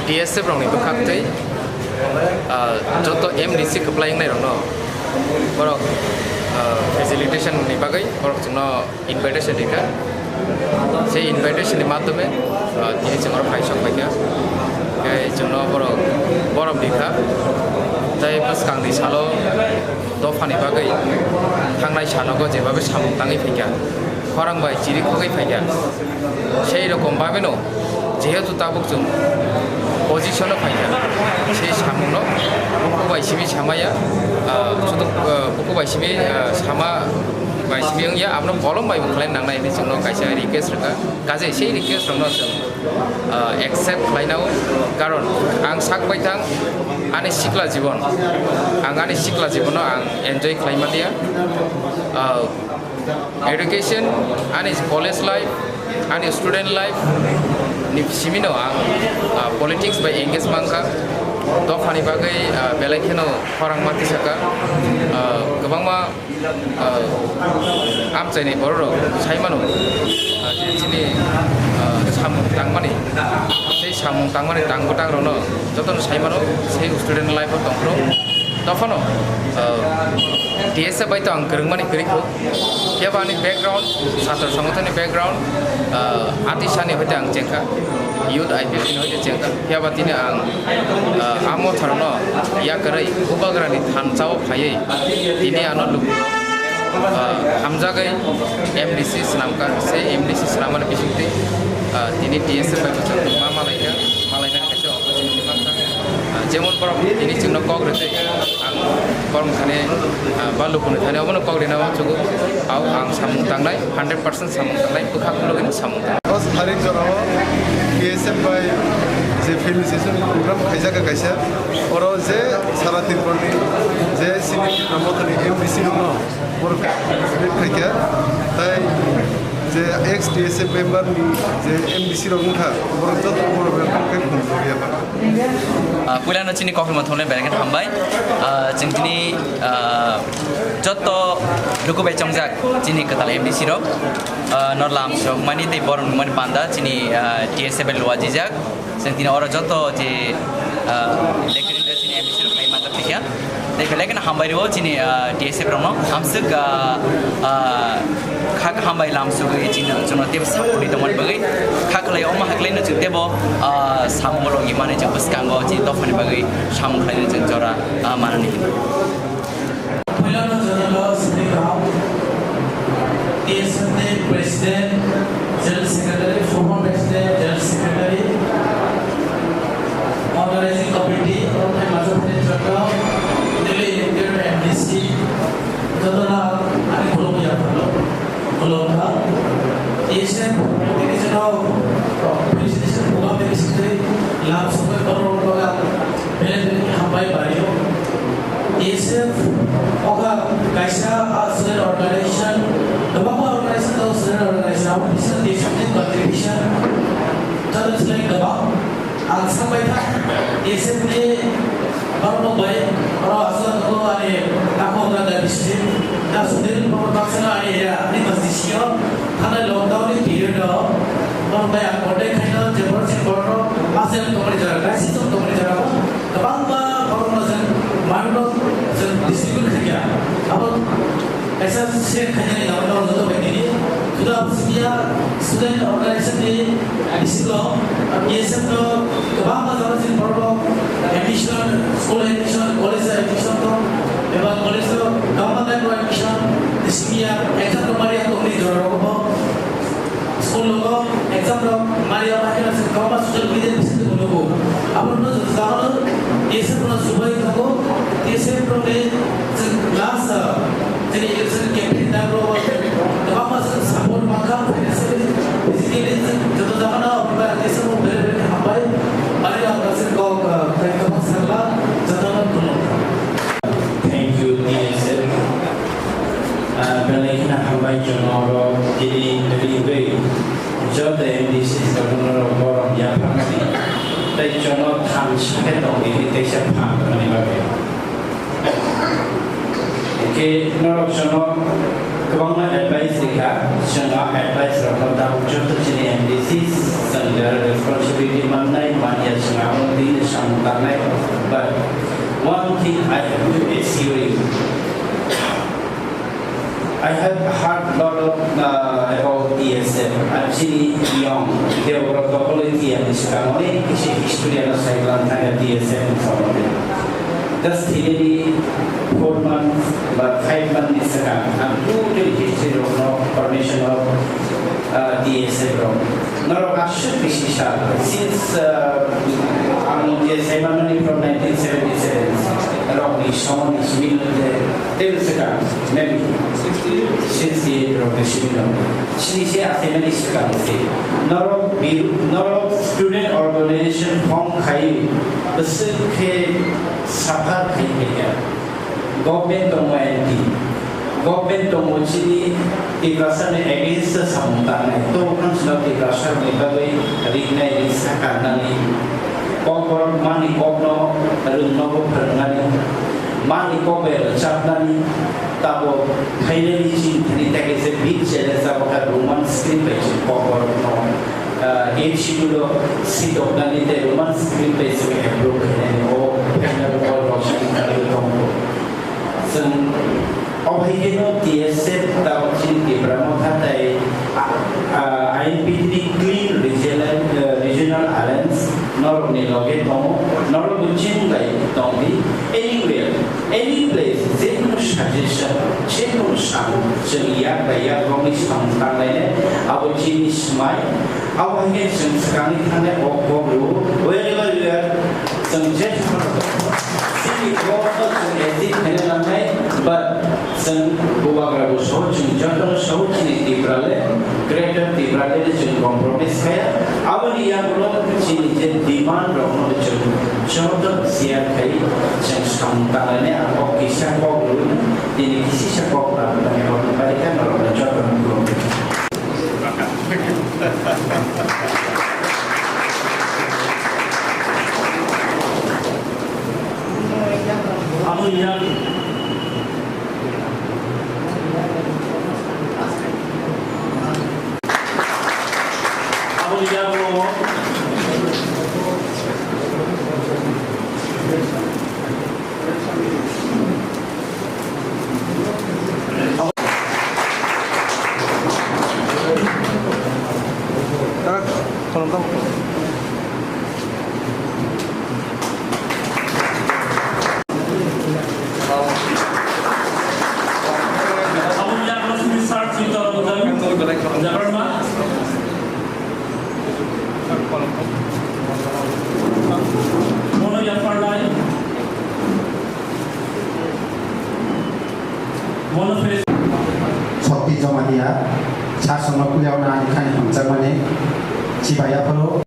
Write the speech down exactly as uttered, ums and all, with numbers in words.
T S F rokni bwkhaktwi, ah, joto M D C kwplai wngnai rokno borok, ah, facilitation ni bagwi borok chwngno invitation rikha. Sei invitation ni madhyome, ah, tini chwng oro phaisok phaikha. Tei chwngno borok borom rikha. Tei bwskangni salo dophani bagwi thangnai sanogo jebabe samung tangwi phaikha, khorang bai chiri khogwi phaikha. Sei rokom babeno jehetu tabuk chwng position o phaikha, sei samungno buku bai simi samaya, ah, sudu, ah, buku bai simi, ah, sama bai simi wngya, abono kolom bai bo khlai nangnai hinwi chwngno kaisa request rwkha. Kaje sei request rokno chwng, ah, accept khlainao, karon ang sak baithang ani sikla jibon, ang ani sikla jibono ang enjoy khlai manliya. Ah, Education, ani college life, ani student life ni simino ang, ah, politics bai engage mankha. Dophani bagwi, ah, belai kheno khorang ma tisaka. Ah, kwbangma, ah, amchaini bororok sai mano, ah, je chini, ah, samung tangmani, sei samung tangmani tang bwtakrokno jotono sai mano, sei student life-o tongphuru. Dophano, ah, T S F bai to ang kwrwngmani kwrwi kho. Phiya ba ani background, chhatro songothanni background, ah, atisani hoite ang chengkha, youth I P F ni hoite chengkha. Phiya ba tini ang, ah, amo tharno yakarwi Bubagrani thansa-o phaiwi tini ano luku, ah, hamjagwi M D C swnamkha. Se M D C swnamani bisingtwi, ah, tini T S F bai bwswk ma malaikha, malainani kaisa opportunity mankha. Ah, jemon borok tini chwngno kok rwtwi ang borok thani, ah, ba lukuni thani obono kok rina uansugo. Au ang samung tangnai, hundred percent samung tangnai, bwkha khulugwino samung tangnai. Dose tarik jorao T S F bai je felicitation program khaijak kaisa, oro je sara Tripurani je sini Tripura mothani M D C rokno borok participate khaikha, tai je ex T S F member ni je M D C rok wngkha, borok joto borok welcome khe khumjak ya. Ah, puilano chini kokthoma thumle belai khe hambai. Ah, chwng tini, ah, joto luku bai chongjak chini kwtal M D C rok, ah, no lam sok mani tei borok nungmani panda chini, ah, T S F bai luajijak. Chwng tini oro joto je, ah, elected leader chini M D C rok khai manjak thikya. Tei belai kheno hambai rwo chini, ah, T S F rokno. Amswk, ah, ah, kha kaham bai lam sugwi chini chwngno teibo support ni tongmani bagwi kha khlai omo haklai no chwng teibo, ah, samung bolong imani chwng bwskango chini dophani bagwi samung khlai chwng jora, ah, manani. Puilano jotono sini kaham, T S F ni President, General Secretary, former President, General Secretary, Organizing Committee, Honorable Major President, newly elected M D C, jotono ani khulumya phano, khulumkha. T S F ni sini felicitation program ni sini lam sokoi borok rok belai belai hambai bario. T S F oka kaisa, ah, student organization, kwbangma organization, student organization, abo bisingo T S F ni contribution joto slai kwbang. Ang sakbai thang, T S F ni borok rok bai, oro aswk tongo ani takhuk Raja District, ta Sudhir Pramod Baksa ani area, ani constituency o, thangnai lockdown ni period o, borok bai ang contact khaino, je borok se borok rok, aswk tongmani jora, crisis tong tongmani jora o, kwbangma borokno chwng manwino chwng distribute khaikha. Abo kaisa share khainani abo norok joto bai tini. Juda abo siniya student organization ni bisingo B S F no kwbangma jora chini borok admission, school admission, college admission tong, eba college o kwbangma type of admission siniya exam rok mari ang tongni jora rogo bo. School logo exam rok mari ama hino se kwbangma social media ni bisingtwi nugo. Abo no jagano T S F no subai tongo, T S F rok ni last, ah, jeni election campaign time rok kwbangma se support mankha, financially, physically, joto jagano T S F rok bere bere hambai. Mari ang se kok, ah, thank you sakla, joto no khulumkha. Thank you, T S F. Ah, belai kheno hambai chwng oro tini ringwi joto M D C jotono rok borok yaphangni tei chwngno thansa khe tongdi hinwi teisa phan hwnani bagwi. Hwnkhe norok chwngno Kwbangma advice rikha, chwng a advice rokno tabuk joto chini M D Cs chwng responsibility mannai, manya chwng abo tini samung tangnai, but one thing I have to assure you, I have heard lot of, uh, about T S F. I'm chini young, tei borok tokol wi phiya ni swkang onek kisi history ano sai lang thangya T S F ni somondi. Just three, four months ba five month ni swkang ang totally history rokno formation of, uh, T S F rok. Norok aswk bisi sal, since, uh, ang je sai manmani from nineteen seventy-seven rokni somoni simi nung je tei swkang maybe sixty-eight rokni simi nung. Sini se achaimani swkang se. Norok biru-, norok student organization form khai bwswk khe suffer khai phaikha. Government tongo M P, government tongo chini Tiprasa ni against o samung tangnai. To kham sino Tiprasa ni bagwi ringnai, risa karnani, kok borok mani kokno rwngnogo phwrwngnani, mani kok bai rwchapnani, tabo finally chini thani tei kaisa big challenge abo kha Roman script bai chini kok borokno, ah, eighth schedule o sitoknani tei Roman script bai chini approve khainani o final wall rok chini thani tongo. Chwng obo hai kheno T S F tabuk chini Tipra Motha tei, ah, ah, I N P T ni Clean Regional, eh, Regional Alliance norokni loge tongo, norok bo chini bai tongdi. Anywhere, any place, je kunu suggestion, je kunu samung, chwng yak bai yak rokni samung tanglainai, abo chini swmai, abo hai khe chwng swkangni thangnai o kok rwo, wherever you are, chwng je chini kokno chwng exit khaina nangnai, but chwng bubagra bo soho, chwng jotono soho chini Tipraland, Greater Tipraland chwng compromise khaya. Aboni yagulo chini je demand rokno chwng joto share khai chwng samung tanglani ang kok kisa kok rwwi tini kisisa kok rwwi tongwi rokno barika norokno jotono khulumkha. Aboni yak, aboni yago Aboni yago sini sir Sitaranjan Debbarma. Mono yapharnai. Mono Philip. Shakti Jamatia, sasongno kuliauna ani khani hamjakmani chibai yapharo.